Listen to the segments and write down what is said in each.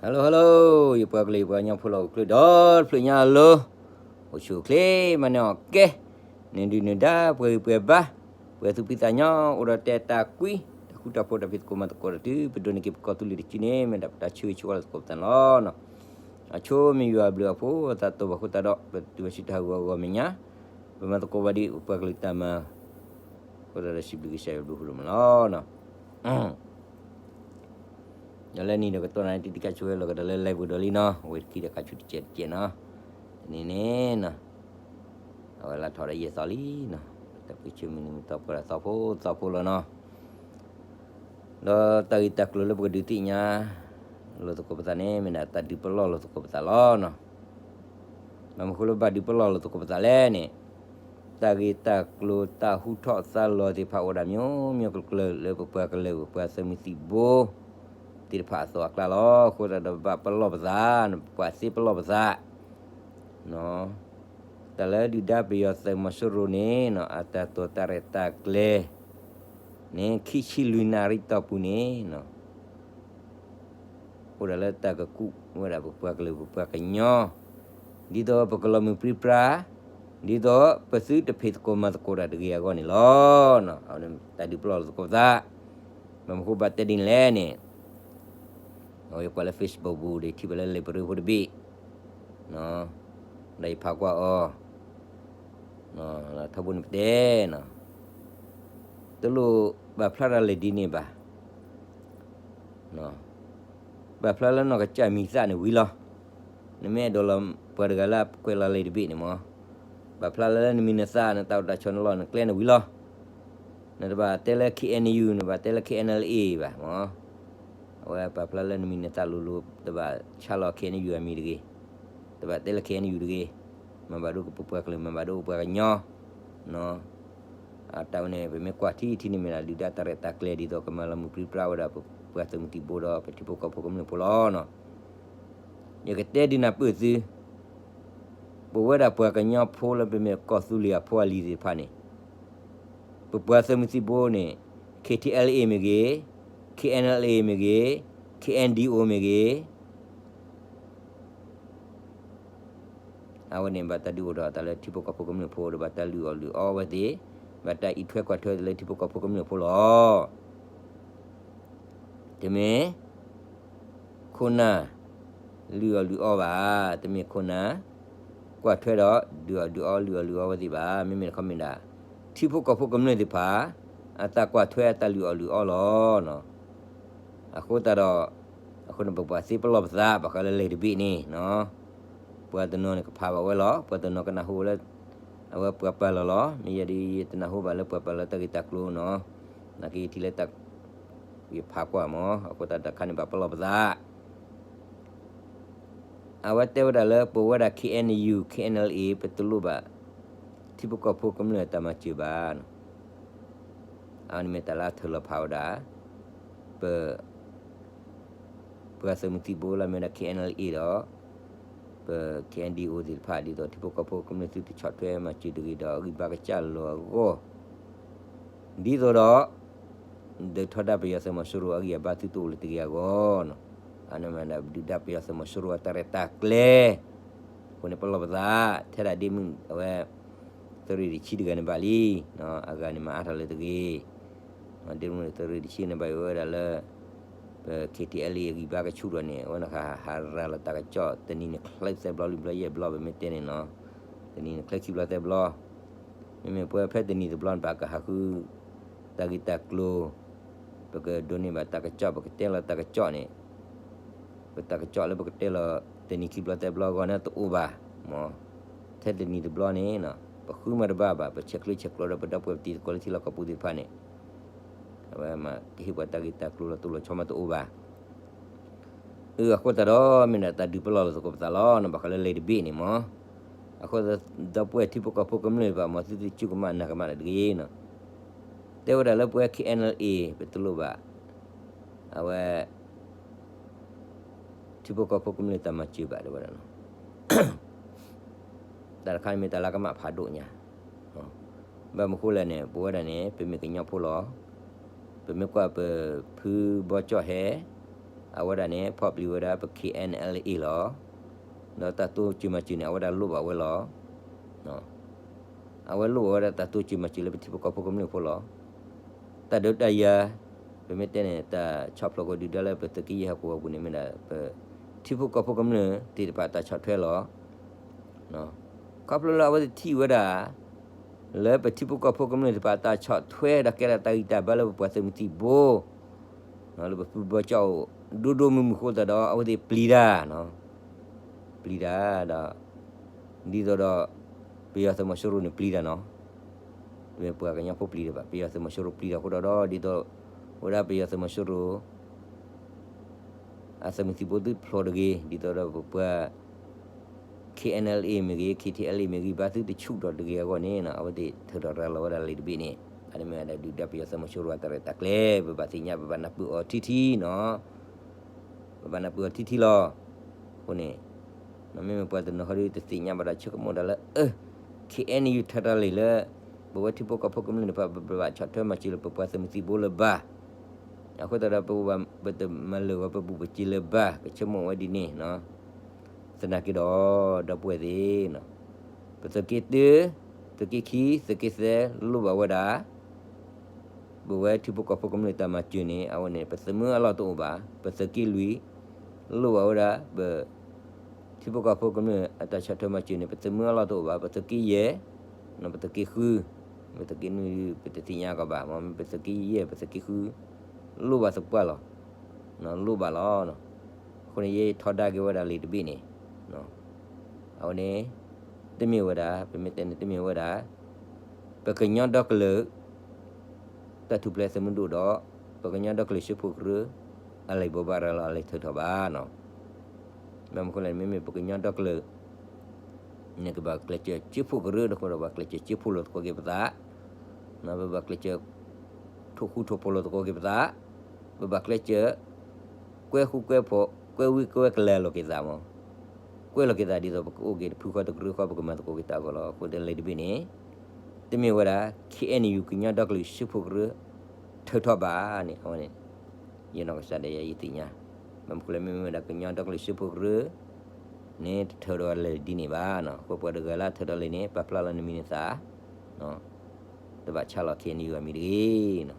Hello hello, ယပှၤကလုာ်ယပှၤကညီဖိလီၤ အိၣ်ချုးဒီတဖျၢၣ်ညါအလိၤ, အိၣ်ဆူၣ်အိၣ်ချ့မၤန့ၢ်အီၣ်ကဲ, နဒုၣ်နဒါ ပှဲၤဂံၢ်ပှဲၤဘါ, ပှဲၤသူၣ်ဖှံသးညီ, အိၣ်ဒီးတၢ်အဲၣ်တၢ်ကွံ, တၢ်ဃူတၢ်ဖိး တၢ်ဖံးသကိးမၤသကိးဒီး တုၤပဒိးန့ၢ်က့ၤပကီၢ်သူလ့ၤတစုန့ၣ် မ့ၢ်ဒၣ်ပတၢ်ဆၢဂ့ၤဆၢဝါလၢသကိးပသးန့ၣ်လီၤ. အဆိမ့ၢ်ယွၤအဘျုးအဖှိၣ် အသးတိၢ်ဘၣ်အဃိသတးဒီး ပတုၤဘၣ်ဆူတၢ်ဟးဂီၤအဂီၢ်မဲာ်ညါ, ပမၤသကိးဘၣ်ဒ်ပပှၤကလုာ်တၢ်မၤ အဃိသတးဒီး စံးဘျုးကစၢ်ယွၤဘျုးဖှိၣ်ဒိၣ်မးလီၤ. ဒီးလၢနံၤဒီးကတီၢ်နၤ တံၤတံၤခါဆိဝဲလီၤကဒီးလၢ live ဒီးလံနီၤ, ဝဲတခံဒီးခါဆူတကဲးတကဲးနီၤ, န့ၣ်န့ၣ်နီၤ, အဝဲလၢထီၣ်ဒီးယဲၢ်သီလံနီၤ, တၢ်ပှ့ၤဆၢမုၢ်နံၤမုၢ်သီပှဲၤဒီးသီဖိသီဖိလီၤနီၤ. ဒီးတၢ်ဂ့ၢ်တၢ်ကျိၤလၢပကဒုးသ့ၣ်ညါလိာ်သကိးပသးန့ၣ် မ့ၢ်ဒၣ်တၢ်ဒုးပလီၢ်လိာ်သကိးပသးလီၤနီၤ. ဘၣ်မနုၤဃိလၢဘၣ်ဒုးပလီၢ်လိာ်သကိးပသးလဲၣ်န့ၣ်, တၢ်ဂ့ၢ်တၢ်ကျိၤတၢ်ဟူထီၣ်သါလီၤသ့ၣ်တဖၣ်အိၣ်ဒၣ် မျိုးမျိုးကျၢၤကျၢၤ လၢပပှၤကလုာ် ပပှၤသုးမုၢ်သံၣ်ဘိ သ့ၣ်တဖၣ်အသီအကျါလီၤ. အဃိသတးဒီးဘၣ်ပလီၢ်ပသး, ပှၤသ့ပလီၢ်ပသး တၢ်လၢဒုၣ်ဒါပယီၤသုးမီၤစိရိၤန့ၣ် အတၢ်တိာ်တၢ်ရဲၣ်တၢ်ကျဲၤ န့ၣ် ခံဆံလွံၢ်နၣ်ရံၣ်တီၢ်ပူၤန့ၣ် အိၣ်ဒၣ်လၢတၢ်ကကူးဝဲဒၣ်ပပှၤကလုာ်ပပှၤကညီ, ဒ်သိးပကလီၤမုၢ်ပြံပြါ, ဒ်သိးပသုတဖံးသကိးမၤသကိးတၢ်တဂ့ၤအဂီၢ်န့ၣ်လီၤ. တၢ်ဒုးပလီၢ်လိာ်သကိးပသး, ဘၣ်မနုၤဃိဘၣ်တဲဒ်န့ၣ်လဲၣ်န့ၣ် အဝဲယကွၢ်လၢ Facebook ပူၤဒီး ထံၣ်ပှၤလၢလံာ်ပရၢဖိတဘ့ၣ်, ဒီးယဖးကွၢ်အီၤ, ထီဘိန့ၣ်ပတဲနီၤ, တလိၣ်ဘၣ်ဖျါတၢ်လဲၣ်ဒ်န့ၣ်ဘၣ်. ဘၣ်ဖျါလၢနီၢ်ကစၢ်မံၤသၣ်န့ၣ်ဝံၤလီၤ. နမ့ၢ်အဲၣ်ဒိးလီၤပှၤတဂၤလၢအကွဲးလီၤလံာ်တဘ့ၣ်န့ၣ်မ့ၢ်, ဘၣ်ဖျါလၢနမံၤနသၣ် နတၢ်အိၣ်တၢ်ဆိး နလီၢ်နကျဲန့ၣ်ဝံၤလီၤ. နတဘၣ်တဲလၢ K N U, နဘၣ်တဲလၢ K N L A ဘၣ်မ့ၢ်, အဝဲပာ်ဖျါလၢနမံၤနသၣ်လိၤလိၤ တဘၣ်ဆါလီၤ K N U အမံၤတဂ့ၤ, တဘၣ်တဲလၢ K N U တဂ့ၤ, မၤဘၣ်ဒိပပှၤကလုာ် မၤဘၣ်ဒိပပှၤကညီ တၢ်ဝဲန့ၣ် ပမ့ၢ်ကွၢ်ထံထံန့ၣ် မ့ၢ်ဒၣ်ဒုၣ်ဒါတၢ်ရဲၣ်တၢ်ကျဲၤ ဒ်သိးကမၤလီၤမုၢ်ပြံပြါဝဲဒၣ် ပပှၤသုးမုၢ်သံၣ်ဘိဒီး ပထံဖိကီၢ်ဖိကမျၢၢ်ဖိလီၤ. ယကတဲဒုးနၢ်ပၢၢ်သု, ပဝဲဒၣ်ပှၤကညီဖိလၢပမ့ၢ်ကီၢ်သူလ့ၤအဖိအလံၤသ့ၣ်တဖၣ်န့ၣ်, ပပှၤသုးမုၢ်သံၣ်ဘိန့ၣ် K T L A မ့ၢ်ဂ့ၤ, K N L A မ့ၢ်ဂ့ၤ, K N D O မ့ၢ်ဂ့ၤ, အဝဲန့ၣ်ဘၣ်တၢ်ဒုးအိၣ်ထီၣ်အသးလၢထံဖိကီၢ်ဖိကမျၢၢ်ဖိဒီး ဘၣ်တၢ်လုၢ်အီၣ်လုၢ်အီဝဲသ့ၣ်, ဘၣ်တၢ်အံးထွဲကွၢ်ထွဲလၢထံဖိကီၢ်ဖိကမျၢၢ်ဖိလီၤ. တမ့ၢ်ခိၣ်နၢ်လုၢ်အီၣ်လုၢ်အီဘၣ်, တမ့ၢ်ခိၣ်နၢ်ကွၢ်ထွဲဒီး ဒုးအီၣ်ဒုးအီလုၢ်အီၣ်လုၢ်အီဝဲသ့ၣ်ဘၣ်. မ့မ့ၢ်တခီမ့ၢ်ဒၣ် ထံဖိကီၢ်ဖိကမျၢၢ်သ့ၣ်တဖၣ် အတၢ်ကွၢ်ထွဲအတၢ်လုၢ်အီၣ်လုၢ်အီလီၤ. အဃိသတးဒီး အဃိန့ၣ် ပပှၤသ့ပလီၢ်ပသး ဘၣ်ဃးလၢလံာ်တဘ့ၣ်န့ၣ်, ပှၤတနီၤန့ၣ်ကဖးဘၣ်ဝဲလီၤ, ပှၤတနီၤကနၢ်ဟူလၢ အဝဲပှၤပာ်လီၤလီၤ. မ့ၢ်ယဲဒ်ယတနၢ်ဟူဘၣ်လၢပှၤပာ်လီၤတၢ်ဂ့ၢ်တၢ်ကျိၤနီၤ, နာ်က့ယထံၣ်လၢတၢ် ယဖးကွၢ်မး, အဃိသတးတၢ်တခါန့ၣ် ဘၣ်ပလီၢ်ပသး အဝဲတဲဝဲဒၣ်လၢ ပဝဲဒၣ် K N U K N L A ပတလိၣ်ဘၣ် ထံဖိကီၢ်ဖိကမျၢၢ်အတၢ်မၤစၢၤဘၣ်. အဝဲန့ၣ်မ့ၢ်တၢ်လၢအထုးလီၤဖးဝဲဒၣ် ပ ပှၤသုးမုၢ်သံၣ်ဘိလၢမ့ၢ်ဝဲဒၣ် K N L A ဒီး ပ K N D O သ့ၣ်တဖၣ် ဒ်သိးထံဖိကီၢ်ဖိကမျၢၢ်သုတဆီၣ်ထွဲမၤစၢၤတဂ့ၤဒီး အဂံၢ်ဘါကစၢ်လီၤအဂီၢ် ဒ်သိးဒီး ဒုးထီဒါပယီၤသုးမီၤစိရိၤအဂံၢ်အဘါသုတအိၣ်လၢၤတဂ့ၤအဂီၢ်, အန့ၣ်မ့ၢ်ဒၣ်ဒုၣ်ဒါပယီၤသုးမီၤစိရိၤအတၢ်ရဲၣ်တၢ်ကျဲၤ, အဃိန့ၣ်ပလီၢ်ပသး, ထဲဒၣ်ဒ့မုၣ်အဝဲ သုးရ့ၣ်တဆံတဂၤန့ၣ်ဘၣ်လံ, အဂၤန့ၣ်မၤအါထီၣ်လၢၤတဂ့ၤ, ဒ့မုၣ်သုးရ့ၣ်တဆံန့ၣ်ဘၣ်အံၤဝဲဒၣ်လၢ ပ K T L A အဂံၢ်ဘါကဆူၣ်ထီၣ်န့ၣ် အဝဲန့ၣ်ဟးရၤလီၤတၢ်ကစီၣ် တနံၤန့ၣ်ချၢသၢဘျီလွံၢ်ဘျီယဲၢ်ဘျီ ပမ့ၢ်တဲန့ၣ်နီၤ, တနံၤန့ၣ်ချၢခံဘျီသၢဘျီ, မ့မ့ၢ်ပဝဲဖဲတနံၤတဘျီန့ၣ် ပကဟးဃု တၢ်ဂ့ၢ်တၢ်ကျိၤ, ပကဒိးန့ၢ်ဘၣ်တၢ်ကစီၣ် ပကတဲလီၤတၢ်ကစီၣ်န့ၣ်, ပတၢ်ကစီၣ်လၢပကတဲလီၤ တနံၤခံဘျီသၢဘျီအဂီၢ်န့ၣ်တအိၣ်ဘၣ်, မ့ၢ် ထဲတနံၤတဘျီန့ၣ် ပဃုမၤတဘၣ်ဘၣ် ပဆဲးကျၢဆဲးကျိးဒီးပဒီပုၢ်ဝဲၢ်ပတံၤသကိးလၢထံလီၢ်ကီၢ်ပူၤသ့ၣ်တဖၣ်န့ၣ် အဝဲမ့ၢ်ကဟ့ၣ်ပှၤတၢ်ဂ့ၢ်တၢ်ကျိၤလီၤတိၢ်လီၤဆီမးတအိၣ်ဘၣ်. အၢ အဃိသတးဒီး မ့ၢ်ဒၣ်တၢ်ဒုးပလီၢ်လီၤသကိးပသးလီၤနီၤ ဘၣ်ဃးလၢလံာ်တဘ့ၣ်န့ၣ်မ့ၢ်, အဃိဒီပုၢ်ဝဲၢ်ထံဖိကီၢ်ဖိကမျၢၢ်တဖၣ် မ်သုတစူၢ်ကမၣ်နာ်ကမၣ်တဂ့ၤနီၤ, တဲဝဲဒၣ်လၢပဝဲ K N L A ပတလိၣ်ဘၣ် အဝဲ ထံဖိကီၢ်ဖိကမျၢၢ်တၢ်မၤစၢၤဘၣ်တဲဝဲဒၣ်နီၤ, တၢ်တခါန့ၣ်မ့ၢ်တၢ်လၢကမၣ်ဖးဒိၣ်ညါ, ဘၣ်မနုၤဃိလဲၣ်န့ၣ် ပဝဲဒၣ်န့ၣ် ပမ့ၢ်ကညီဖိလီၤ, ပမ့ၢ်ကွၢ်ပဖုဘီကၠီၣ်ဟဲ, ပ အဝဲဒၣ်န့ၣ် ဖီၣ်ပျံၤဝဲဒၣ်ပ K N L A လီၤ. ဒီးတၢ်တိစၢၤမၤစၢၤန့ၣ် အဝဲဒၣ်လိၣ်ဘၣ်ဝဲလီၤ. အဝဲလိၣ်ဘၣ်ဝဲဒၣ်တၢ်တိစၢၤမၤစၢၤလၢပထံဖိကီၢ်ဖိကမျၢၢ်ဖိလီၤ. တၢ်ဒုးတၢ်ယၤ, ပမ့ၢ်တဲန့ၣ် တၢ်ဆီၣ်ဖျိးကဒုၣ်ဒါလၢပသုးက့ယဲၢ်ဟီၣ်ကဝီၤပူၤန့ၣ် မ့ၢ်ဒၣ်ပထံဖိကီၢ်ဖိကမျၢၢ်သ့ၣ်တဖၣ်တၢ်ဆီၣ်ထွဲလီၤ. ခီဖျိလၢအဝဲသ့ၣ်ထံၣ်ဝဲဒၣ် လၢပထံဖိကီၢ်ဖိကမျၢၢ်သ့ၣ်တဖၣ်တၢ်ဆီၣ်ထွဲဒီးကဲထီၣ်တၢ်ဂံၢ်တၢ်ဘါလၢပပှၤသုးမုၢ်သံၣ်ဘိ လၢပပူၤဘီကၠီၣ်အိၣ်ဒိၣ်ဒိၣ်မုၢ်မုၢ်အဃိသတးဒီး အဝဲသ့ၣ်ပျံၤတၢ်, ပျံၤတၢ်ဒီး ဒ်သိးဒီး ပယီၤသုးမီၤစိရိၤန့ၣ်ပျံၤတၢ်နီၤ. တမ့ၢ်ပှၤကညီဖိပျံၤတၢ်ဘၣ်, ပယီၤသုးမီၤစိရိၤပျံၤတၢ်အဃိဒီး ဒ်သိး ဝဲဒၣ်ပယီၤသုးမီၤစိရိၤ အသုးမုၢ်သံၣ်ဘိသုတဖျိးတဂ့ၤ, ဒ်သိးဒီးပပှၤ K N L A မ့ၢ်ဂ့ၤ, K T L A မ့ၢ်ဂ့ၤ, ဘၣ်သုတဆူၣ်ထီၣ်တဂ့ၤအဂီၢ်န့ၣ် အဝဲသ့ၣ်ထုးထီၣ်ရၤလီၤဝဲဒၣ်လံာ်တဘ့ၣ်န့ၣ်, အန့ၣ်မ့ၢ်ဝဲဒၣ်ဒုၣ်ဒါပယီၤသုးမီၤစိရိၤအတၢ်ရဲၣ်တၢ်ကျဲၤ, ပဘၣ်သ့ၣ်ညါ ပဘၣ်နၢ်ပၢၢ်အီၤထံထံနီၤ. ပဘၣ်နၢ်ပၢၢ်အီၤထံထံလီၤ. အဃိန့ၣ် မ့မ့ၢ်ပှၤတနီၤဟီဒီးတသ့ၣ်ညါဘၣ်ဒီး ဆိကမိၣ်ဒၣ်လၢ အၢ K N U ထုးထီၣ်လံာ်လၢ ပဝဲထံဖိကီၢ်ဖိကမျၢၢ်တဖၣ် ပဘၣ်ဆီၣ်ထွဲမၤစၢၤလၢပပှၤသုးမုၢ်သံၣ်ဘိလၢၤဘၣ်. အဃိသတးဒီး ပဘၣ်ပတမၤလၢာ်ဂီၤပဘူၣ်ပစ့လၢၤဘၣ်, ကဆိကမိၣ်ဝဲဒ်န့ၣ် သနာ်က့ဒီး ဒီပုၢ်ဝဲၢ်သ့ၣ်, ပသုးက့တၢ, သုးက့ခံ, သုးက့သၢ လိၣ်ဘၣ်ဝဲဒၣ် ပဝဲထံဖိကီၢ်ဖိကမျၢၢ်တၢ်မၤစၢၤန့ၣ် အဝဲန့ၣ် ပသုးမုၢ်အလီၢ်တအိၣ်ဘၣ်, ပသုးက့လွံၢ် လိၣ်ဘၣ်ဝဲဒၣ် ပ ထံဖိကီၢ်ဖိကမျၢၢ်အတၢ်ဆီၣ်ထွဲမၤစၢၤန့ၣ် ပသုးမုၢ်အလီၢ်တအိၣ်ဘၣ်, ပသုးက့ယဲၢ်, ပသုးက့ဃု, ပသုးက့နွံ ပတသ့ၣ်ညါကီးဘၣ်, မ့မ့ၢ်ပသုးက့ယဲၢ် ပသုးက့ဃု လိၣ်ဘၣ်သပှၢ်လီၤ, လိၣ်ဘၣ်လီၤ. အဃိန့ၣ် ယထီဒါက့ၤဝဲဒၣ်လံာ်တဘ့ၣ်န့ၣ်, အဝဲန့ၣ် တမ့ၢ်ဝဲဒၣ် ပမ့ၢ်တဲန့ၣ် တမ့ၢ်ဝဲဒၣ် ပကညီဒီကလုာ် တၢ်ထူၣ်ဖျဲးသုးမုၢ်ဒိၣ်ဒီး ပကညီဒီကလုာ်စုဖှိၣ်ကရၢ အလံာ်ဘိးဘၣ်ရၤလီၤအလံာ်ထုးထီၣ်ဘၣ်နီၤ. ဘၣ်မနုၤအဃိလဲၣ် မ့မ့ၢ်ပကညီဒီကလုာ် န့ၣ်ကဘၣ်ကျဲးစၢးစုဖှိၣ်ကရၢတဃိဒီး ဘၣ်ကျဲးစၢးစုဖှိၣ်လိာ်သကိးက့ၤပသး, ပဘၣ်ကျဲးစၢး ထိၣ်ဃူထိၣ်ဖိးလိာ်သကိးက့ၤပသး, ပဘၣ်ကျဲးစၢး ကွဲဃူကွဲဖိး ကွဲဝံကွဲကလၤလိာ်က့ၤသးမး, ကွဲးလိာ်က့ၤသးဒ်သိးပကအိၣ်က့ၤတဖုဃီတကရၢဃီ ပကမၤသကိးက့ၤတၢ်အဂီၢ်လီၤ. အဃိဒီးလံာ်တဘ့ၣ်န့ၣ် တမ့ၢ်ဝဲဒၣ် K N U ကညီဒီကလုာ်စုဖှိၣ်ကရၢ ထုးထီၣ်ဘၣ်န့ၣ် အဝဲန့ၣ် ယနီၢ်ကစၢ်ဒၣ်ယဲ ယသ့ၣ်ညါ, ဘၣ်မနုၤအဃိလဲၣ် မ့မ့ၢ်ဝဲဒၣ်ကညီဒီကလုာ်စုဖှိၣ်ကရၢ န့ၣ် တထုးထီၣ်လၢာ်ဒ်န့ၣ်ဘၣ်နီၤ. အဃိပှၤတဂၤလၢထုးထီၣ်လံာ်န့ၣ် ပာ်ဖျါလီၤနမံၤနသၣ် တဘၣ်ဆါလီၤ K N U အမံၤတဂ့ၤနီၤ.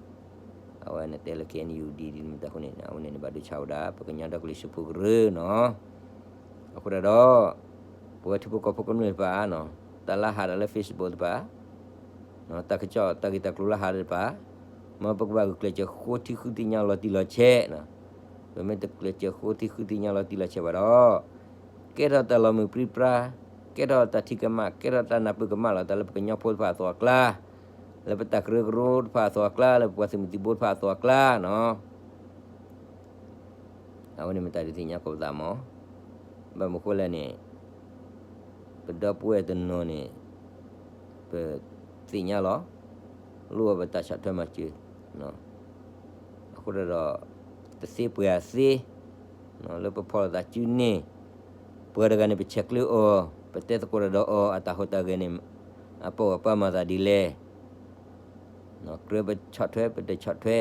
အဝဲန့ၣ်တဲလၢ K N U ဒ်ဒ်န့ၣ်မတၤအဃိန့ၣ် အဝဲန့ၣ်နဘၣ်ဒိဆါဝဲဒၣ် ပကညီဒီကလုာ်စုဖှိၣ်ကရၢနီၤ. အဃိဒၣ်ဒီး ပဝဲထံဖိကီၢ်ဖိကမျၢၢ်တဖၣ်နီၤ တၢ်လၢဟးဒီးလၢ Facebook တဖၣ် တၢ်ကစီၣ်တၢ်ဂ့ၢ်တၢ်ကျိၤလၢဟးဒီးတဖၣ် မ်ပကဘၣ်ဂုာ်ကျဲးစၢးဃိထံဃုသ့ၣ်ညါလီၤတံၢ်လီၤဆဲးနီၤ. ပမ့ၢ်တကျဲးစၢးဃိထံဃုသ့ၣ်ညါလီၤတံၢ်လီၤဆဲးဘၣ်ဒီး ကဲထီၣ်တၢ်လီၤမုၢ်ပြံပြါ, ကဲထီၣ်တၢ်ထံၣ်ကမၣ်, ကဲထီၣ်တၢ်နၢ်ပၢၢ်ကမၣ်လီၤ တၢ်လၢပကညီဖိတဖၣ်အသိးအကျါ, လၢပတၢ်ကရၢကရိတဖၣ်အသိးအကျါ, လၢပပှၤသုးမုၢ်သံၣ်ဘိတဖၣ်အသိးအကျါနီၤ. အဝဲန့ၣ်မ့ၢ်တၢ်ဒုးသ့ၣ်ညါကိးပသးမး. ဘၣ်မနုၤအဃိလဲၣ်န့ၣ် ပဒီပုၢ်ဝဲၢ်တနီၤန့ၣ် ပသ့ၣ်ညါလီၤ. လိၣ်ဘၣ်ပတၢ်ဆီၣ်ထွဲမၤစၢၤ အဃိဒီး တသ့ပှဲၤအသ့ လၢပဖီၣ်လိာ်သးစုန့ၣ် ပှၤတဂၤန့ၣ် ပဆဲးကျၢအီၤ, ပတဲသကိးတၢ်ဒီးအီၤ အတၢ်ဟူးတၢ်ဂဲၤန့ၣ် အပာ်ဂၢၢ်ပာ်မၤသးဒ်လဲၣ် ကြၢးပဆီၣ်ထွဲ ပတဆီၣ်ထွဲ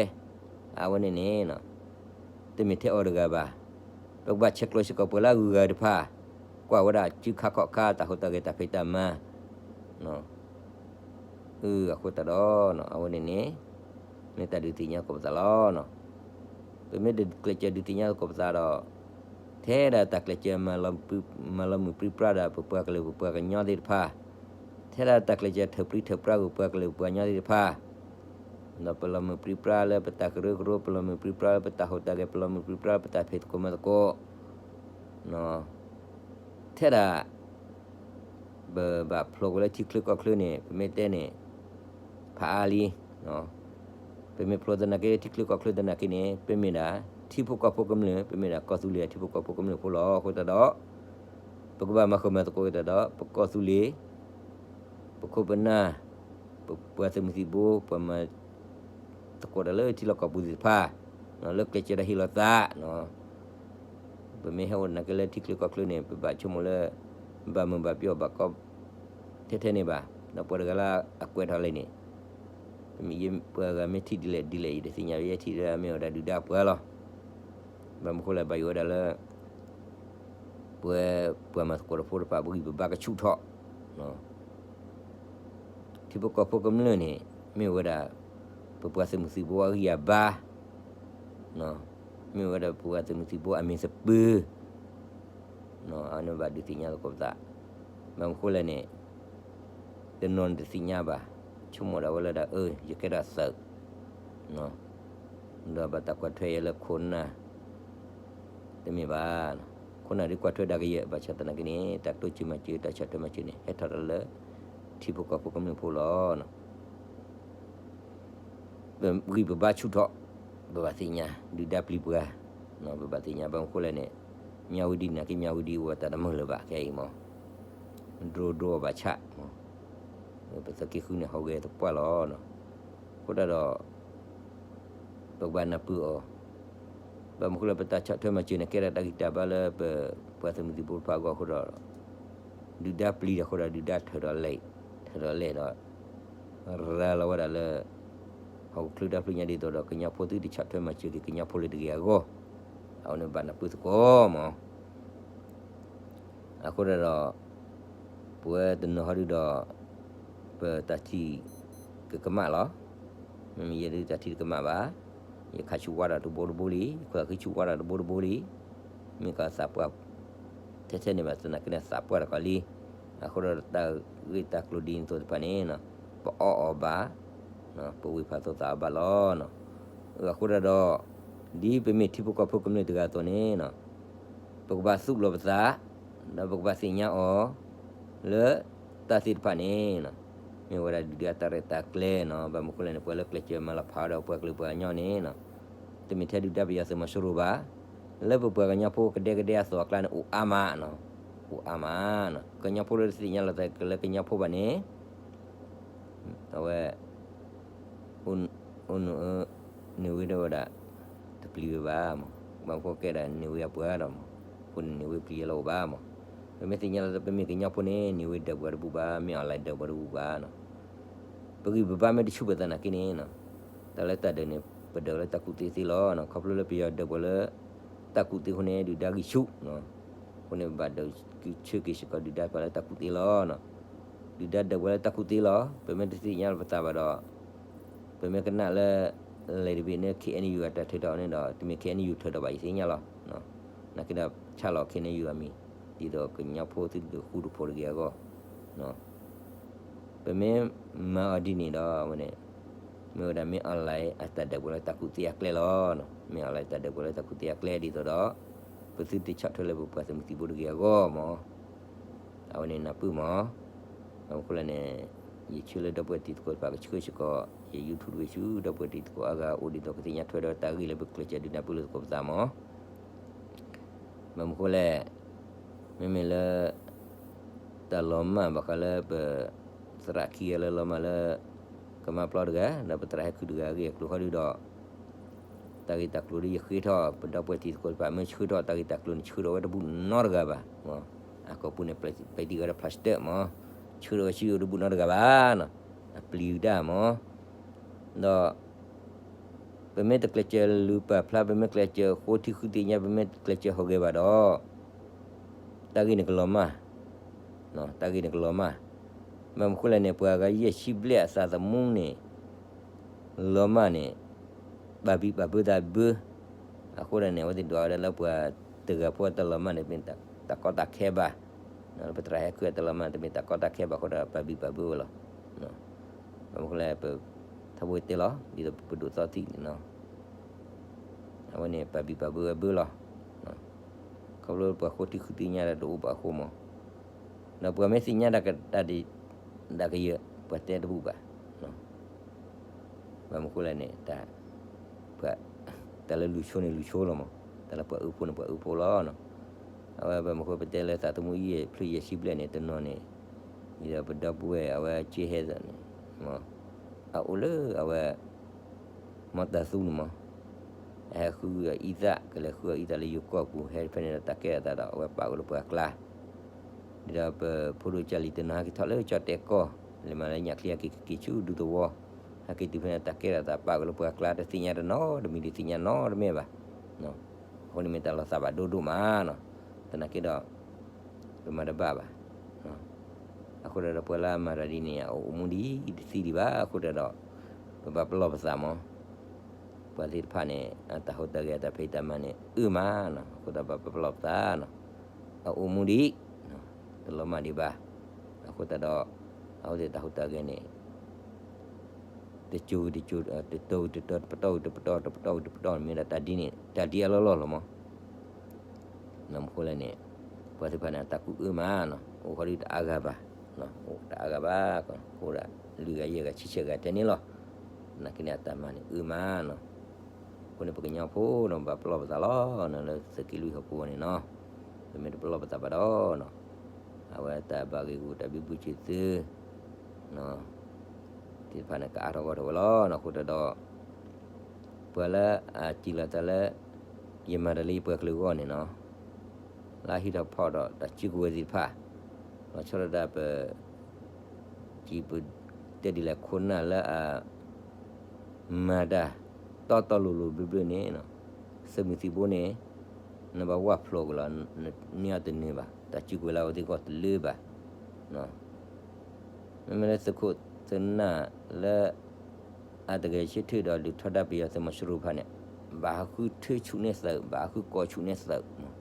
အဝဲန့ၣ်န့ၣ် တမ့ၢ်ထဲအီၤတဂၤဘၣ်. ပကဘၣ်ဆဲးကျိးစ့ၢ်ကီးပှၤလၢအဂုၤအဂၤတဖၣ် ကွၢ်ဝဲဒၣ်စုခါခီၣ်ခါ တၢ်ဟူးတၢ်ဂဲၤ တၢ်ဖံးတၢ်မၤ အဃိသတးဒီး အဝဲန့ၣ်န့ၣ် မ့ၢ်တၢ်ဒုးသ့ၣ်ညါကိးပသးလီၤ. ပမ့ၢ်တကျဲးစၢးဒုးသ့ၣ်ညါကိးပသးဒီး ထဲဒၣ်တၢ်ကျဲးစၢး မၤလီၤမုၢ်ပြံပြါဒီး ပပှၤကလုာ်ပပှၤကညီသ့ၣ်တဖၣ်, ထဲဒၣ်တၢ်ကျဲးစၢးထုးပြံထုးပြါ ပပှၤကလုာ်ပပှၤကညီသ့ၣ်တဖၣ်, ဒီးပလီၤမုၢ်ပြံပြါလၢပတၢ်ကရၢကရိ, ပလီၤမုၢ်ပြံပြါလၢပတၢ်ဟူးတၢ်ဂဲၤ, ပလီၤမုၢ်ပြံပြါလၢပတၢ်ဖံးသကိးမၤသကိး, ထဲဒၣ် ပဘၣ်ဖျိးကွံာ်လၢထံချၢကီၢ်ချၢန့ၣ် ပမ့ၢ်တဲန့ၣ် ဖးအါလံ. ပမ့ၢ်ဖျိးသနာ်က့ ထံချၢကီၢ်ချၢသနာ်က့န့ၣ် ပမ့ၢ်ဒၣ် ထံဖိကီၢ်ဖိကမျၢၢ်, ပမ့ၢ်ဒၣ်ကီၢ်သူလ့ၤထံဖိကီၢ်ဖိကမျၢၢ်ဖိလီၤ. အဃိသတးဒီး ပကဘၣ်မၤဃၢၤမၤသကိးက့ၤသတးဒီး ပကီၢ်သူလ့ၤ, ပခိၣ်ပနၢ်, ပပှၤသုးမုၢ်သံၣ်ဘိ, ပှၤမၤ သကိးတၢ်လၢထံလီၢ်ကီၢ်ပူၤသ့ၣ်တဖၣ်, လၢကျဲးစၢးဒီးဟ့ၣ်လီၤသး, ပမ့ၢ်ဟဲအိၣ်နာ်က့လၢထံချၢကီၢ်ချၢန့ၣ် ပဘၣ်ဆိကမိၣ်လၢ ဘၣ်မုာ်ဘၣ်ပျီၢ်ဘၣ်ကီ ထဲထဲန့ၣ်ဘၣ်. ဒီးပှၤတဂၤလၢအကွဲးထီၣ်လံန့ၣ် ပှၤဂၤမ့ၢ်ထံၣ်ဒ်လဲၣ်ဒ်လဲၣ် ယတသ့ၣ်ညါဘၣ်, ယဲထံၣ်ဒီးမ့ၢ်ဝဲဒၣ်ဒုၣ်ဒါပှၤလီၤ. ဘၣ်မနုၤဃိလဲၣ် ဘၣ်ယိၣ်ဝဲဒၣ်လၢ ပဝဲပှၤမၤသကိးတၢ်ဖိတဖၣ် ပဂံၢ်ပဘါကဆူၣ်ထီၣ်, ထံဖိကီၢ်ဖိကမျၢၢ်န့ၣ် မ့ၢ်ဝဲဒၣ် ပပှၤသုးမုၢ်သံၣ်ဘိအဂံၢ်အဘါ, မ့ၢ်ဝဲဒၣ်ပပှၤသုးမုၢ်သံၣ်ဘိအမံၤသပၢၤ အန့ၣ်ဘၣ်ဒုးသ့ၣ်ညါသကိးပသး, ဘၣ်မနုၤဃိလဲၣ်န့ၣ် တနီၤန့ၣ်တသ့ၣ်ညါဘၣ်, ဆိကမိၣ်ဒၣ်ဝဲလၢဒၣ် အၢ ယကဲထီၣ်သုး ဒီးဘၣ်တၢ်ကွၢ်ထွဲယဲလၢခိၣ်နၢ် တမ့ၢ်ဘၣ်, ခိၣ်နၢ်ဒ်ကွၢ်ထွဲဒၣ်ကယဲၢ် ဘၣ်ဆၣ်သနာ်က့န့ၣ် တၢ်တိစၢၤမၤစၢၤ တၢ်ဆီၣ်ထွဲမၤစၢၤန့ၣ် ဟဲထီၣ်ဒီးလၢ ထံဖိကီၢ်ဖိကမျၢၢ်ဖိလီၤ. ပဂံၢ်ပဘါဆူၣ်ထီၣ်, ပဘၣ်သ့ၣ်ညါ ဒုၣ်ဒါပျံၤပှၤ, ပဘၣ်သ့ၣ်ညါ ဘၣ်မနုၤဃိလဲၣ်န့ၣ် မၠၣ်ဝတံၤနာ်က့ မၠၣ်ဝတံၤအိၣ်တၢ်တမုာ်လၢၤဘၣ် ခဲအံၤမး, ဒြိဒြိအီၤဘၣ်ဆၣ်, ပသုးက့ဃုန့ၣ် ဟီၣ်ဂဲၤသပှၢ်လီၤ. အဃိဒၣ်ဒီး ပကဘၣ်နၢ်ပၢၢ်အီၤ, ဘၣ်မနုၤဃိလဲၣ် ပတၢ်ဆီၣ်ထွဲမၤစၢၤန့ၣ် ကဲဒၣ်တၢ်ဂံၢ်တၢ်ဘါလၢပ ပှၤသုးမုၢ်သံၣ်ဘိတဖၣ်အဂီၢ်အဃိဒီး ဒုၣ်ဒါပျံၤတၢ်အဃိဒီး ဒုၣ်ဒါထၢၣ်ဒီးလဲၣ်, ထၢၣ်ဒီးလဲၣ်ဒီး ရၤလီၤဝဲဒၣ်လၢ ဟီၣ်ခိၣ်ချၢတၢ်ဖျိညါဒ်သိးဒီး ကညီဖိသုတဆီၣ်ထွဲမၤစၢၤက့ၤကညီဖိလၢတဂ့ၤအဂီၢ်, အဝဲန့ၣ်ဘၣ်နၢ်ပၢၢ်သကိးမး. အဃိဒၣ်ဒီး ပဝဲတနီၤဟီဒုဒီး ပတၢ်ထံၣ်ကကမၣ်လီၤ. မ့မ့ၢ်ယဲဒုတၢ်ထံၣ်တကမၣ်ဘၣ်, ယခးဆူၣ်ဝါဒီးတဘိတဘိလံ, ယခွဲးဃုဆူၣ်ဝါဒီးတဘိတဘိလံ, မ့ၢ်ကသးပှၢ် ထဲထဲန့ၣ်ဘၣ်သနာ်က့န့ၣ် သးပှၢ်တကီၢ်လံ. အဃိဒီးတၢ်ဂ့ၢ်တၢ်ကျိၤဒ်န့ၣ်အသိးတဖၣ်န့ၣ် ပအီၣ်အီၤဘၣ်, ပဝံၢ်ဖးသိသးအီၤဘၣ်လီၤ. အဃိဒၣ်ဒီး ဒ်ပမ့ၢ်ထံဖိကီၢ်ဖိကမျၢၢ်တဂၤအသိးန့ၣ် ပကဘၣ်သူၣ်လီၤပသး, ဒီးပကဘၣ်သ့ၣ်ညါအီၤ လၢတၢ်သ့ၣ်တဖၣ်န့ၣ် မ့ၢ်ဝဲဒၣ်ဒုၣ်ဒါတၢ်ရဲၣ်တၢ်ကျဲၤနီၤ. ဘၣ်မနုၤဃိလဲၣ်န့ၣ် ပှၤလၢကျဲးစၢးမၤလီၤဖးဒီးပှၤကလုာ်ပှၤကညီန့ၣ် တမ့ၢ်ထဲဒုၣ်ဒါပယီၤသုးမီၤစိရိၤဘၣ်, လၢပပှၤကညီဖိကဒဲကဒဲအသိးအကျါန့ၣ် အိၣ်အါမးနီၤ, အိၣ်အါမးနီၤ. ကညီဖိလၢတသ့ၣ်ညါလီၤသးလၢကညီဖိဘၣ်န့ၣ် အဝဲ အိၣ် အိၣ်နုာ် န့ၢ်ဝဲဒၣ်ဝဲဒၣ် တပျံၤဝဲဘၣ်မး, ဘၣ်မနုၤဃိကဲဒၣ်န့ၢ်ဝဲအပှၤဒီးမး, အဃိန့ၣ်န့ၢ်ဝဲပျံၤယဲလၢအိၣ်ဘၣ်မး. ပမ့ၢ်သ့ၣ်ညါလီၤသးပမ့ၢ်ကညီဖိန့ၣ် န့ၢ်ဝဲဒၢးပှၤတဘူၣ်ဘၣ်, မ့ၢ်အီၣ်လဲၣ်ဒၢးပှၤတဘူၣ်ဘၣ်နီၤ. ပဂံၢ်ပဘါမ့ၢ်တဆူၣ်ဘၣ်သနာ်က့န့ၣ် တၢ်လၢတၢ်ဒၢးန့ၣ် ပဒၢးလၢတၢ်ကူၣ်သ့သ့လီၤ. ခီဖျိလၢပယီၤဒၢးပှၤလၢ တၢ်ကူၣ်သ့အဃိန့ၣ် ဒုၣ်ဒါဂံၢ်ဆူၣ် အဃိန့ၣ် ပဘၣ်ဒၢးဆၢက့ၤစ့ၢ်ကီးဒုၣ်ဒါပှၤလၢတၢ်ကူၣ်သ့လီၤ. ဒုၣ်ဒါဒၢးပှၤလၢတၢ်ကူၣ်သ့လီၤ. ပမ့ၢ်တသ့ၣ်ညါလီၤပသးဘၣ်ဒီး ပမ့ၢ်ကနၣ်လၢ လဲၤတဘ့ၣ်န့ၣ် ခ့ၣ်အဲၣ်ယူၣ် အတၢ်ထၢထီၣ်န့ၣ်ဒီး တမ့ၢ်ခ့ၣ်အဲၣ်ယူၣ်ထၢထီၣ်ဘၣ် ယသ့ၣ်ညါလီၤ. နာ်က့ဒီး ဆၣ်လီၤခ့ၣ်အဲၣ်ယူၣ်အမံၤ ဒ်သိးကညီဖိသုတဃူတဖိးတဂ့ၤအဂီၢ် ပမ့ၢ်မၤအီၤဒ်န့ၣ်ဒီး အဝဲန့ၣ် မ့ၢ်ဝဲဒၣ်မ့ၢ်အီၣ်လဲၣ်အတၢ်ဒၢးပှၤလၢတၢ်ကူၣ်သ့အကျဲလီၤ. မ့ၢ်အီၣ်လဲၣ်တၢ်ဒၢးပှၤလၢတၢ်ကူၣ်သ့အကျဲဒ်သိးဒီး ပသုတဆီၣ်ထွဲလၢပပှၤသုးမုၢ်သံၣ်ဘိတဂ့ၤအဂီၢ်မး အဝဲန့ၣ်နၢ်ပၢၢ်မး. ဘၣ်မနုၤဃိလဲၣ်န့ၣ် ယဆၢလၢဒီပုၢ်ဝဲၢ်တံၤသကိးတဖၣ်ကဆှၢစ့ၢ်ကီး ယ YouTube တဘ့ၣ်ဆူ ဒီပုၢ်ဝဲၢ်တံၤသကိးအါဂၤအိၣ်ဒ်သိးကသ့ၣ်ညါထွဲဒီးတၢ်ဂ့ၢ်လၢပကျဲးစၢးဒုးနၢ်ပၢၢ်လိာ်သကိးပသးမး. ဘၣ်မနုၤဃိလဲၣ်, မ့မ့ၢ်လၢ တၢ်လီၤမၢ်ဘၣ်ဃးလၢပ သရၣ်ခံဂၤလၢလီၤမၢ်လၢ ကမါပျီတဂၤ ဒီးပသရၣ်ဟဲခုၣ်တဂၤအဂ့ၢ်အကျိၤဟီဒုဒီး တၢ်ဂ့ၢ်တၢ်ကျိၤဒ်ယဃ့ထီၣ် ပဒီပုၢ်ဝဲၢ်တံၤသကိးတဖၣ် မ့ၢ်ဆှၢထီၣ်တၢ်ဂ့ၢ်တၢ်ကျိၤန့ၣ် ဆှၢထီၣ်ဝဲတဘူၣ်နီတဂၤဘၣ်. အကိာ်ပူၤန့ၣ် ပဲတံၢ်ဝဲဒီး plastic မး, ဆှၢထီၣ်ဝဲဆံးအိၣ်တဘူၣ်နီတဂၤဘၣ်နီၤ, အပျံၤတၢ်မး ဒီး ပမ့ၢ်တကျဲးစၢးလူၤပာ်ဖျါ ပမ့ၢ်ကျဲးစၢးဃိထံဃုသ့ၣ်ညါ ပမ့ၢ်တကျဲးစၢးဟီၣ်ဂဲၤဘၣ်ဒီး တၢ်ဂ့ၢ်န့ၣ်ကလီၤမၢ်, တၢ်ဂ့ၢ်န့ၣ်ကလီၤမၢ်. ဘၣ်မနုၤဃိလဲၣ်န့ၣ် ပှၤဂၤယဲၢ်ဆံဘျဲၣ်အသးသမူန့ၣ် လီၤမၢ်န့ၣ် ဘၣ်ဘံၣ်ဘၣ်ဘၢသးဘၢ. အဃိဒၣ်န့ၣ် အဝဲသ့ၣ်ဒွးဝဲဒၣ်လၢပှၤတဂၤဖိအတၢ်လီၤမၢ်န့ၣ် တမ့ၢ်တၢ်ကီတၢ်ခဲဘၣ်, ပသရၣ်ဟဲခုၣ်အတၢ်လီၤမၢ် တမ့ၢ်တၢ်ကီတၢ်ခဲဘၣ်အဃိဒီး ဘၣ်ဘံၣ်ဘၣ်ဘၢဝဲလီၤ. ဘၣ်မနုၤဃိလဲၣ် ပ ထီဘိတဲလီၤ ဒ်သိးပဒိၣ်သီသံန့ၣ်နီၤ, အဝဲန့ၣ် ဘၣ်ဘံၣ်ဘၣ်ဘၢဝဲဘၢလီၤ. ခီဖျိပှၤဃိထံဃုသ့ၣ်ညါတအိၣ်ဘၣ်အဃိမး, ဒီးပှၤမ့ၢ်သ့ၣ်ညါတၢ်က တၢ်ဒ် ဒၣ်ကယၢၢ် ပှၤတဲတဘူၣ်ဘၣ်. ဘၣ်မနုၤဃိလဲၣ်န့ၣ် တၢ် ပှၤ တၢ်လၢလူၤဆိန့ၣ်လူၤဆိလီၤမး, တၢ်လၢပှၤအၢဖိန့ၣ်ပှၤအၢဖိလီၤ. အဝဲဘၣ်မနုၤဃိပတဲလၢသးသမူယဲၢ်ဖျၢၣ်ယဲၢ်ဆံဘျဲၣ်န့ၣ် တနီၤန့ၣ် ဒ်သိးပဒီပုၢ်ဝဲၢ်အဝဲကၠ့ဟဲသးန့ၣ် အအိၣ်လၢအဝဲ မီၢ်တၢ်သူန့ၣ်မး, အဟဲဃုအံသၣ် ကလဲၤဃုအံသၣ်လၢယိၤကီၢ်ပူၤ ဟဲဖဲန့ၣ်ဒီးတၢ်ကဲထီၣ်သးဒီး အဝဲပာ်ဝဲလၢပှၤကျါ, ဒ်ဒီးပဖိဒိၣ်ကၢ်လံၤတနီၤဟဲက့ၤထီၣ်လၢကၠီၣ်တဲာ်ကီၢ် လဲၤမၤလၢညၣ်ချံဟဲက့ၤက့ၤဆူဒူသဝီ, ဟဲက့ၤတုၤဖဲန့ၣ်တၢ်ကဲထီၣ်သးပာ်ဝဲလၢပှၤကျါ တသ့ၣ်ညါတနီတမံၤ တသ့ၣ်ညါနီတမံၤဘၣ်. အဃိန့ၣ်မ့ၢ်တၢ်လီၤသးဘၣ်ဒိဒိၣ်မးနီၤ. သနာ်က့ဒီး ပမၤတဘၣ်ဘၣ်. အဃိဒီးပှၤလၢအမၤတၢ်ဒ်န့ၣ် အအိၣ်မူဒံးတသံဒံးဘၣ်. အဃိဒီး ပဘၣ်ပလီၢ်ပသးမး. ပှၤသ့ၣ်တဖၣ်န့ၣ် အတၢ်ဟူးတၢ်ဂဲၤ အတၢ်ဖံးတၢ်မၤန့ၣ် အၢမးနီၤ. အဃိဒီးပဘၣ်ပလီၢ်ပသးနီၤ. အအိၣ်မူဒံး တလီၤမၢ်ဒံးဘၣ်. အဃိသတးဒီး အဝဲသ့ၣ်တၢ်ဟူးတၢ်ဂဲၤန့ၣ် တစိၤတစိၤ တတီၤတတီၤ တပတီၢ်တပတီၢ် တပတီၢ်တပတီၢ်န့ၣ် မ့ၢ်ဒၣ်တၢ်ဒ်န့ၣ် တၢ်ဒ်အလီၢ်လီၢ်လီၤမး. ဘၣ်မနုၤဃိလဲၣ်န့ၣ် ပှၤသ့ၣ်တဖၣ်န့ၣ် အတၢ်ကူၣ်အၢမးနီၤ. အိၣ်ဃီဒုတအါဂၤဘၣ်, အိၣ်တအါဂၤဘၣ်, အိၣ်ဒၣ်လွံၢ်ဂၤယဲၢ်ဂၤဆံဆဲၣ်ဂၤတဲန့ၣ်လီၤ. သနာ်က့န့ၣ် အတၢ်မၤန့ၣ်အၢမးနီၤ. အဃိန့ၣ် ပကညီဖိနီၤ ဘၣ်ပလီၢ်ပသးလီၤနီၤ လၢသုးက့လွံၢ်ဟီၣ်ကဝီၤန့ၣ်နီၤ. ပမ့ၢ်တပလီၢ်ပသးဘၣ်ဒီးနီၤ အဝဲတၢ်ဘၣ်ဂ့ၢ်ဂူာ်တၢ်ဘံဘူဆံးသု သ့ၣ်တဖၣ်န့ၣ် ကအါထီၣ်ဂီၢ်ထီၣ်ဝဲလီၤနီၤ. အဃိသတးဒီး ပှၤလၢအစံးလီၤသးလၢ ယမၤတၢ်လၢယပှၤကလုာ်အဂီၢ်န့ၣ်နီၤ လၢအဟံးထီၣ်ဖီၣ်ဒီးတၢ်စုကဝဲၤသ့ၣ်တဖၣ် လီၤဆီဒၣ်တၢ်ပ ကံပ တဲဒ်လဲၣ် ခိၣ်နၢ်လၢအ မၤတၢ် တီတီလိၤလိၤဘျၢဘျၢန့ၣ် သုးမုၢ်သံၣ်ဘိန့ၣ် နဘၣ်ဝၢ်ဖျိးကွံာ်လီၤ. န့ၢ်အီၤတန့ၢ်ဘၣ်, တၢ်စုကဝဲၤလၢအဝဲသ့ၣ်အဂီၢ်တလၢဘၣ်. မ့မ့ၢ်လၢသုးခိၣ်သုးနၢ်လၢ အတဂဲၤဆၢထၢၣ်ဒီးဒုးထီဒါပယီၤသုးမီၤစိရိၤတဖၣ်န့ၣ် ဘၣ်ဃုထၢဆူၣ်န့ၢ်သုး, ဘၣ်ဃုကိးဆူၣ်န့ၢ်သုးမး.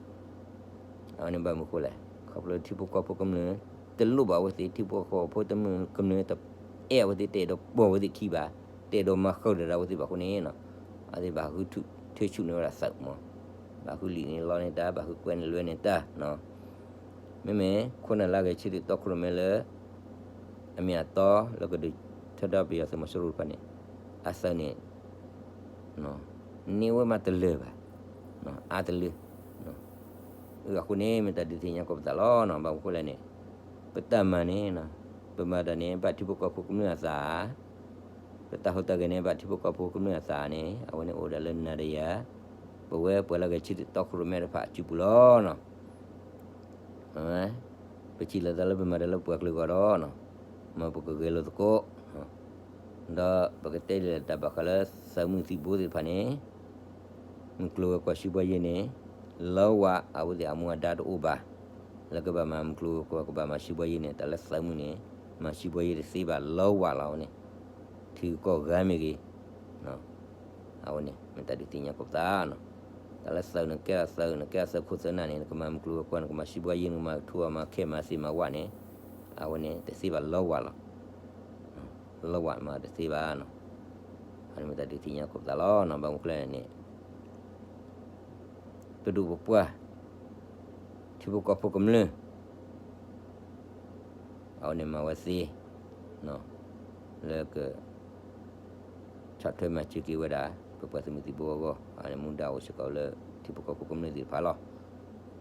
အဝဲန့ၣ်ဘၣ်မနုၤဃိလဲၣ်, ခီဖျိထံဖိကီၢ်ဖိကမျၢၢ် တလိၣ်ဘၣ်အဝဲသ့ၣ်, ထံဖိကီၢ်ဖိကမျၢၢ် တအဲၣ်အဝဲသ့ၣ်, တအဲၣ်ဒိးပိာ်အဝဲသ့ၣ်ခံဘၣ်, တအဲၣ်ဒိးမၤဃုာ်ဒီးအဝဲသ့ၣ်ဘၣ်အဃိန့ၣ်, အဝဲသ့ၣ်ဘၣ်ဃုထၢဆူၣ်န့ၢ်ဝဲဒၣ်သုးမး, ဘၣ်ဃုလံာ်န့ၢ်လီန့ၢ်တၢ်, ဘၣ်ဃုကွဲန့ၢ်လွဲန့ၢ်တၢ် မ့မ့ၢ်ခိၣ်နၢ်လၢအဂဲၤဆၢထၢၣ်တီခိၣ်ရိၣ်မဲလၢ အမ့ၢ်အတီလၢကဒုးထီဒါပယီၤသုးမီၤစိရိၤတဖၣ်န့ၣ်, အသုးန့ၣ် န့ၢ်ဝဲမးတလၢာ်ဘၣ်, အါတလၢ, အဃိန့ၣ် မ့ၢ်တၢ်ဒုးသ့ၣ်ညါကိးပသးလီၤ. ဘၣ်မနုၤဃိလဲၣ်န့ၣ်, ပတၢ်မၤန့ၣ်, ပမၤတၢ်န့ၣ် ဘၣ်ထံဖိကီၢ်ဖိကမျၢၢ်အသး ပတၢ်ဟူးတၢ်ဂဲၤန့ၣ် ဘၣ်ထံဖိကီၢ်ဖိကမျၢၢ်အသးန့ၣ် အဝဲန့ၣ်အိၣ်ဒၣ်လၢနၤဒီးယၤ, ပဝဲပှၤလၢအဂဲၤဆၢထၢၣ်တီခိၣ်ရိၣ်မဲတဖၣ်အစုပူၤလီၤ. ပစံးလီၤသးလၢပမၤတၢ်လၢပှၤကလုာ်အဂီၢ်ဒီး, မ်ပကဂဲၤလိာ်သကိး, ဒီးပကတဲဒ်လဲၣ်တၢ်ဘၣ်ဃးလၢသုးမုၢ်သံၣ်ဘိသ့ၣ်တဖၣ်န့ၣ်, မုၢ်ကျိၤဝဲၤကွာ်စံးဘှါယ့န့ၣ်, လၢဝးအဝဲသ့ၣ်အမူအဒါတအိၣ်ဘၣ်, လၢကဘၣ်မၤမုၢ်ကျိၤဝဲၤကွာ် ကဘၣ်မၤစံးဘှါယ့န့ၣ် တၢ်လၢသုးမုၢ်န့ၣ်, မၤစံးဘှါယ့တသ့ဘၣ် လၢဝးလီၤန့ၣ်, ထံဂၤကီၢ်ဂၤမ့ၢ်ဂ့ၤ အဝဲန့ၣ် မ့ၢ်တၢ်ဒုးသ့ၣ်ညါကိးပသး, တၢ်လၢသုး နကဲသုး နကဲသုးခိၣ်သုးနၢ်န့ၣ် နကမၤမုၢ်ကျိၤဝဲၤကွာ် နကမၤစံးဘှါယ့ နကမၤထူၣ်အီၤမၤခဲမၤသ့မၤဝးန့ၣ်, အဝဲန့ၣ်တသ့ဘၣ်လၢဝးလီၤ. လၢဝးမၤတသ့ဘၣ်, အဝဲန့ၣ်မ့ၢ်တၢ်ဒုးသ့ၣ်ညါကိးပသးလီၤ. ဘၣ်မနုၤဃိလဲၣ်န့ၣ် ပဒိၣ်ပပှၢ် ထံဖိကီၢ်ဖိကမျၢၢ် အဝဲန့ၣ်မၤဝဲသ့ လၢက ဆီၣ်ထွဲမၤစၢၤက့ၤဝဲဒၣ် ပပှၤသုးမုၢ်သံၣ်ဘိအဂီၢ်, အဝဲန့ၣ်မူဒါအိၣ်စ့ၢ်ကီးလၢ ထံဖိကီၢ်ဖိကမျၢၢ်သ့ၣ်တဖၣ်လီၤ.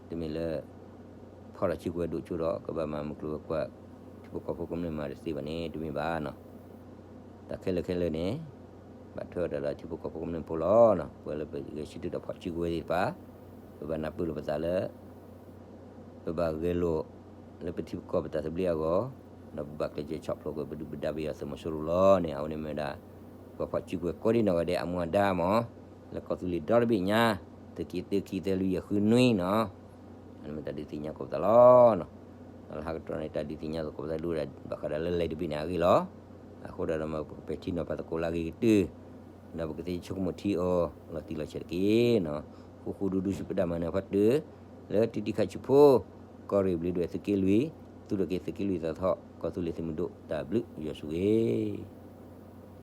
တမ့ၢ်လၢ ဖီၣ်တၢ်စုကဝဲၤဒိၣ်ကၠိဒီး ကဘၣ်မၤမုၢ်ကျိၤဝဲၤကွာ် ထံဖိကီၢ်ဖိကမျၢၢ်မၤတသ့ဘၣ်န့ၣ် တမ့ၢ်ဘၣ်. တၢ်ခဲလၢာ်ခဲလၢာ်န့ၣ် ဘၣ်ထွဲအီၤဒီးထံဖိကီၢ်ဖိကမျၢၢ်ဖိလီၤ. ပှၤလၢပဂဲၤဆၢထၢၣ်ဒီးဖီၣ်စုကဝဲၤသ့ၣ်တဖၣ် ပဘၣ်နၢ်ပၢၢ်လိာ်ပသးလၢ ပဘၣ်ဂဲၤလိာ်လၢပထံပကီၢ်ပတၢ်သဘျ့အဂီၢ်, ဒီးပဘၣ်ကျဲးစၢးဆီၣ်ဖျိးကွံာ်ပဒုၣ်ပဒါပယီၤသုးမီၤစိရိၤလီၤန့ၣ် အဝဲန့ၣ်မ့ၢ်ဝဲဒၣ် ပှၤဖီၣ်စုကဝဲၤကိးဒံနီၢ်ဂၤဒဲးအမူအဒါမး, လၢကီၢ်သူလ့ၤဒီတဘ့ၣ်ညါ, သုးက့သၢ ခံသၢ လွံၢ် ယဲၢ် ဃု နွံနီၤ. အန့ၣ်မ့ၢ်တၢ်ဒုးသ့ၣ်ညါကိးပသးလီၤ. ဒီးလၢဟးကတြီန့ၣ် တၢ်ဒုးသ့ၣ်ညါသကိးပသးဒိၣ်ဒၣ် ဘၣ်ဃးဒီးလၢလဲၤတဘ့ၣ်န့ၣ်အဂ့ၢ်လီၤ. အဃိဒီး ပကပဲာ်ထံနီၤဖးသကိးလၢအဂ့ၤကတၢၢ် ဒီးပကသ့ဆိကမိၣ်ထံအီၤ လီၤတံၢ်လီၤဆဲးတက့ၢ်နီၤ. ဃူဃူဒူဒူဆူပတၢ်မၤနၢၤဖးတၢၢ် လၢတံၤတံၤခးဆူဖိ, ကီၢ်ရ့ၣ်ဘျ့းဒွဲၣ်သုးက့လွံၢ်, သုးထီၣ်က့ၤသုးက့လွံၢ်သီထီၣ် ကီၢ်သူလ့ၤသုးမုၢ်ဒိၣ် တၢ်ဘျုးယွၤဆိၣ်ဂ့ၤ